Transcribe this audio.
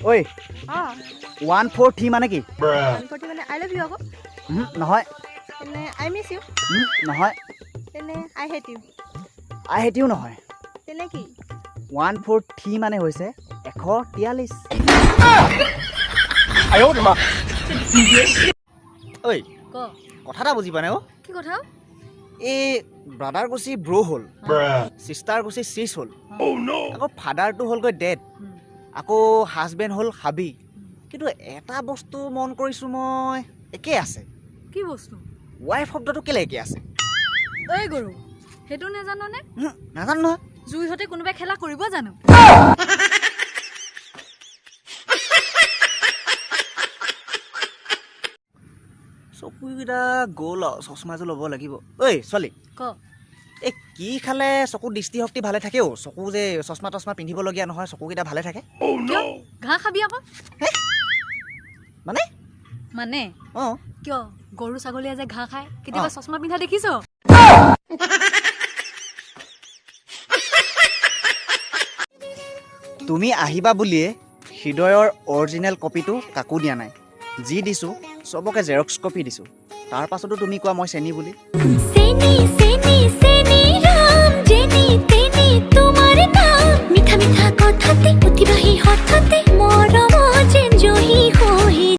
ঐ। অঁ। 1 4 3 মানে কি? 1 40 মানে I love you আকৌ। উম, নহয়। তেনে I miss you. উম, নহয়। তেনে I hate you. I hate you নহয়। তেনে কি? 1 4 3 মানে হৈছে 143। ঐ। ক। কথা এটা বুজি পোৱা নাই অ'। কি কথা? এই ব্ৰাদাৰ গুচি ব্ৰ' হ'ল, চিষ্টাৰ গুচি চিছ হ'ল, আকৌ ফাদাৰটো হ'লগৈ ডেড, আকৌ হাজবেণ্ড হ'ল হাবি। কিন্তু এটা বস্তু মন কৰিছোঁ মই, একেই আছে। কি বস্তু? ৱাইফ শব্দটো কেলে একে আছে? ঐ গৰু, সেইটো নাজাননে? উম, নাজানো নহয়। জুইহঁতে কোনোবাই খেলা কৰিব জানো? চকুকেইটা গ'ল আৰু, চশমা এযোৰ ল'ব লাগিব। ঐ ছোৱালী। ক। এই কি খালে চকু দৃষ্টিশক্তি ভালে থাকে অ', চকু যে চশমা তচমা পিন্ধিবলগীয়া নহয়, চকুকেইটা ভালে থাকে? কিয়, ঘাঁহ খাবি আকৌ। মানে? মানে? অঁ। কিয়, গৰু ছাগলীয়ে যে ঘাঁহ খায়, কেতিয়াবা চশমা পিন্ধা দেখিছ? তুমি আহিবা বুলিয়ে হৃদয়ৰ অৰিজিনেল কপিটো কাকো দিয়া নাই। যি দিছোঁ চবকে জেৰক্স কপি দিছোঁ। তাৰ পাছতো তুমি কোৱা মই চেনী বুলি। চেনি।